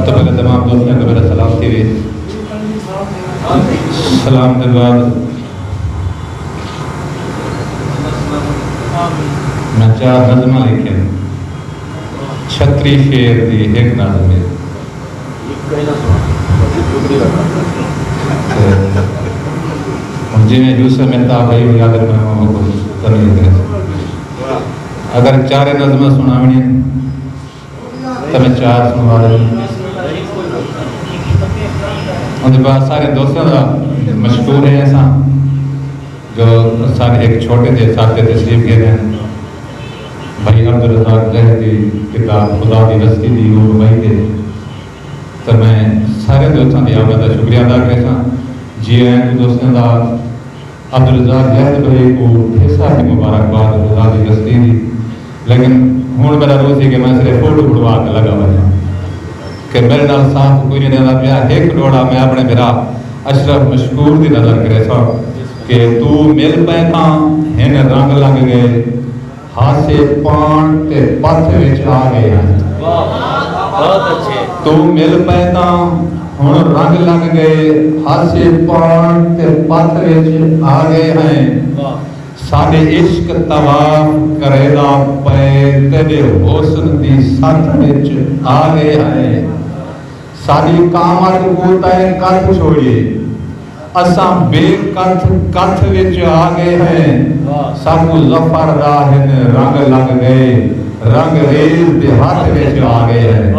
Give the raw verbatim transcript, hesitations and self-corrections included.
تو پہلے تمام دوستاں کو میرا سلام تھی وی۔ سلام دے بعد میں چار نظماں لکھن۔ چھتری شیر دی ہک نظم ہے۔ تے ہن جیویں یوسف مہتاب بھائی ہوئی آدھے میں انہاں کو تمیز ہے۔ اگر چارے نظماں سناوݨی ہن، تاں میں چار سنوا ݙینداں۔ اُن دے بعد سارے دوستاں دا مشکور ہیں اساں، جو سارے ہک چھوٹے جے ساتھ تے تشریف گھن ہیں۔ بھائی عبدالرزاق زہر دی کتاب خدا دی وستی دی او رباعی تے، تے میں سارے دوستاں دی آمد دا شکریہ ادا کریساں۔ جی آیاں کوں دوستاں دا۔ عبدالرزاق زہر بھائی کوں ڈھیر ساری مبارکباد خدا دی وستی دی۔ لیکن ہݨ میرا روح سی کہ میں صرف فوٹو کھڑوا کے لگا ونڄاں، کہ میرے نال ساتھ کوئی نہیں رہندا پیا۔ ہک ݙوہڑا میں اپݨے بھرا اشرف مشکور دی نظر کریساں کہ توں مل پئے تاں ہن رنگ لڳ ڳئے، ہاسے پاݨ تے پتھ وچ آ ڳئے ہیں۔ واہ، بہت اچھے۔ توں مل پئے تاں ہݨ رنگ لڳ ڳئے، ہاسے پاݨ تے پتھ وچ آ ڳئے ہیں۔ واہ۔ ساݙے عشق طواف کریندا پئے، تیݙے حسن دی ستھ وچ آ ڳئے ہیں۔ ساݙی کامت کوں تئیں کتھ چھوڑیے، اساں بے کتھ کتھ وچ آ ڳئے ہیں۔ واہ۔ ساکوں ظفر دا ہن رنگ لڳ ڳئے، رنگ ریز دے ہتھ وچ آ ڳئے ہیں۔